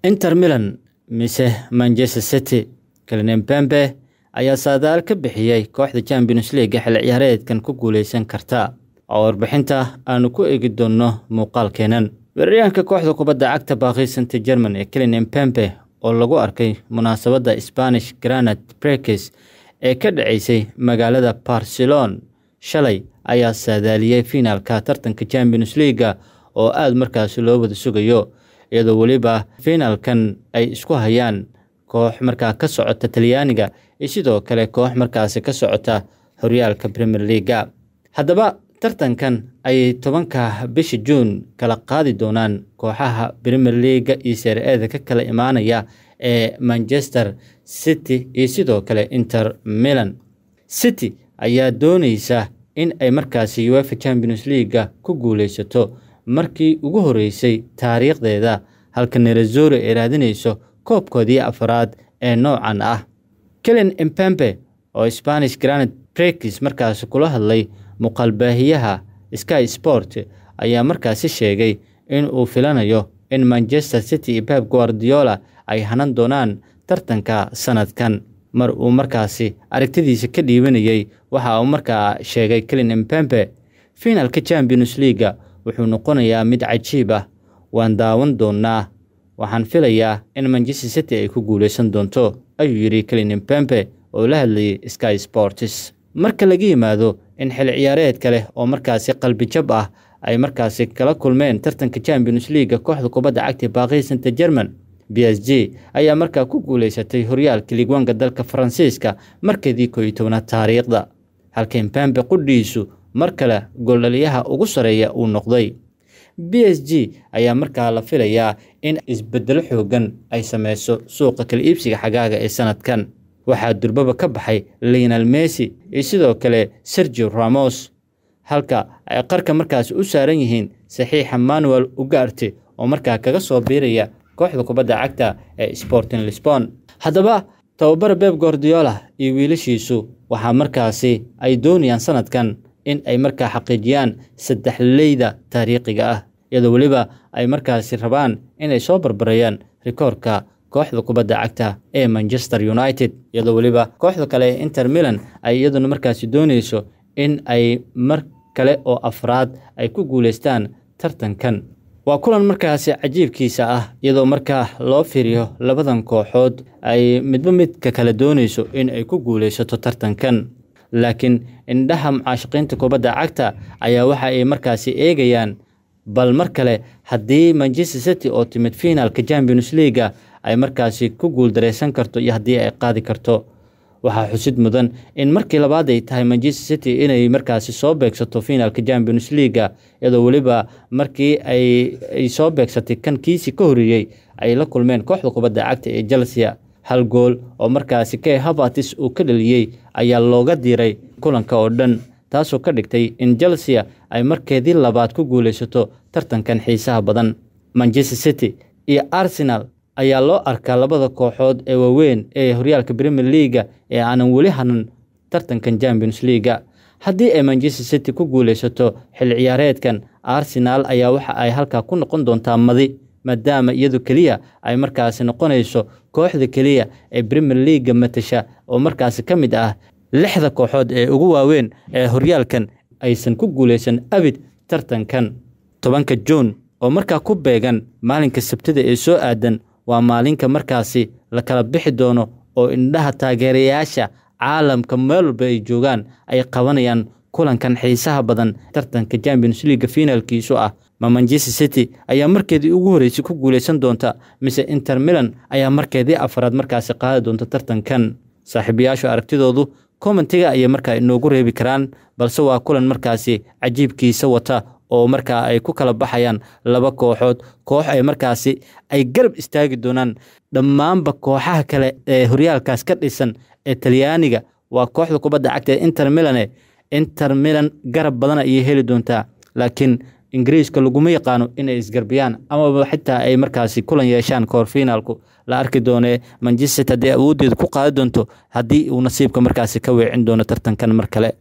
Inter Milan mise Manchester City? Kylian Mbappe ayaa saadaal ka bixiyay kooxda Champions League xilli ciyaareedkan ku guuleysan karta, oo warbixinta aanu ku eegi doono muuqaalkeenan. Weeraryahanka kooxda kubadda cagta Paris Saint-Germain ee Kylian Mbappe oo lagu arkay munaasabadda Spanish Grand Prix ee ka dhaceysay magaalada Barcelona shalay ayaa saadaaliyay finaalka tartanka Champions League oo aad markaasi loo wada sugayo, iyadoo weliba finaalkan ay isku hayaan koox markaa ka socota Talyaaniga iyo sidoo kale koox markaasi ka socota horyaalka Premier League. Haddaba tartankan ayay 10-ka bisha Juun kala qaadi doonaan kooxaha Premier League iyo Serie A-da ka kala imaanaya ee Manchester City iyo sidoo kale Inter Milan. City ayaa dooneysa in ay markaasi UEFA Champions League ku guuleysato markii ugu horeysay taariikhdeeda, halka Nerazzurri ay raadineyso koobkoodii afraad ee noocan ah. Kylian Mbappe oo Spanish Grand Prix markaasi kula hadlay muuqaalbaahiyaha Sky Sport ayaa markaasi sheegay in uu filanayo in Manchester City iyo Pep Guardiola ay hanan doonaan tartanka sanadkan. Mar uu markaasi aragtidiisa ka dhiibanayay, waxa uu markaa sheegay Kylian Mbappe, finaalka Champions League wuxuu noqonayaa mid cajiib ah, waan daawan doonaa, waxaan filayaa in Manchester City ay ku guuleysan doonto, ayuu yidhi Kylian Mbappe oo la hadlayay Sky Sports. Marka laga yimaado in xilli ciyaareed kale oo markaasi qalbi jab ah ay markaasi kala kulmeen tartanka Champions League kooxda kubadda cagta Paris Saint-Germain, PSG ayaa markaa ku guuleysatay horyaalka Ligue 1 dalka Faransiiska markeedii 11aad taariikhda, halka Mbappe qudhiisu mar kale gooldhaliyaha ugu sareeya uu noqday. PSG ayaa markaa la filayaa in isbedelo xoogan ay sameyso suuqa kala iibsiga xagaaga ee sanadkan. Waxaa durbaba ka baxay Lionel Messi iyo sidoo kale Sergio Ramos, halka ay qarka markaasi u saaran yihiin saxiixa Manuel Ugarte oo markaa kaga soo biiraya kooxda kubadda cagta ee Sporting Lisbon. Haddaba tababare Pep Guardiola iyo wiilashiisu waxaa markaasi ay doonayaan sanadkan in ay markaa xaqiijiyaan saddexleyda taariikhiga ah, iyadoo weliba ay markaasi rabaan inay soo barbareeyaan rikoorka kooxda kubadda cagta ee Manchester United, iyadoo weliba kooxda kale ee Inter Milan ay iyaduna markaasi dooneyso in ay mar kale oo afraad ay ku guuleystaan tartankan. Waa kulan markaasi cajiibkiisa ah, iyadoo markaa loo fiiriyo labadan kooxood ay midba midka kale dooneyso in ay ku guuleysato tartankan. Laakiin indhaha mucaashaqiinta kubadda cagta ayaa waxa ay markaasi eegayaan bal mar kale haddii Manchester City oo timid finaalka Champions League ay markaasi ku guuldareysan karto iyo haddii ay qaadi karto. Waxaa xusid mudan in markii labaad ay tahay Manchester City inay markaasi soo beegsato finaalka Champions League, iyadoo weliba markii ay soo beegsatay kan kiisi ka horreeyey ay la kulmeen kooxda kubadda cagta ee Chelsea. Hal gool oo markaasi Kai Havertz uu ka dhaliyey ayaa looga diiray kulanka oo dhan, taasoo ka dhigtay in Chelsea ay markeedii labaad ku guuleysato tartankan xiisaha badan. Manchester City iyo Arsenal ayaa loo arkaa labada kooxood ee waaweyn ee horyaalka Premier League ee aanan weli hanan tartankan Champions League. Haddii ay Manchester City ku guuleysato xilli ciyaareedkan, Arsenal ayaa waxa ay halkaa ku noqon doontaa madi, maadaama iyadu keliya ay markaasi noqonayso kooxda keliya ee Premier League matasha oo markaasi ka mid ah 6da kooxood ee ugu waaweyn ee horyaalkan aysan ku guuleysan abid tartankan. 10-ka Juun oo markaa ku beegan maalinka Sabtida ee soo aadan waa maalinka markaasi la kala bixi doono oo indhaha taageerayaasha caalamka meel walba ay joogaan ay qabanayaan kulankan xiisaha badan tartanka Champions League finaalkiisu ah. Ma Manchester City ayaa markeedii ugu horeysay ku guuleysan doonta mise Inter Milan ayaa markeedii afraad markaasi qaadi doonta tartankan? Saaxiibayaashu aragtidoodu commentiga ayay markaa inoogu reebi karaan, balse waa kulan markaasi cajiibkiisa wata oo markaa ay ku kala baxayaan laba kooxood, koox ay markaasi ay garab istaagi doonaan dhammaanba kooxaha kale ee horyaalkaas ka dhisan ee Talyaaniga. Waa kooxda kubadda cagta ee Inter Milan. Inter Milan garab badan ayay heli doontaa, laakiin Ingiriiska laguma yaqaano inay isgarbiyaan amaba xitaa ay markaasi kulan yeeshaan kahor finaalku. La arki doonee Manchester haddii awooddeedu ku qaadi doonto, haddii uu nasiibka markaasi ka weecin doono tartankan mar kale.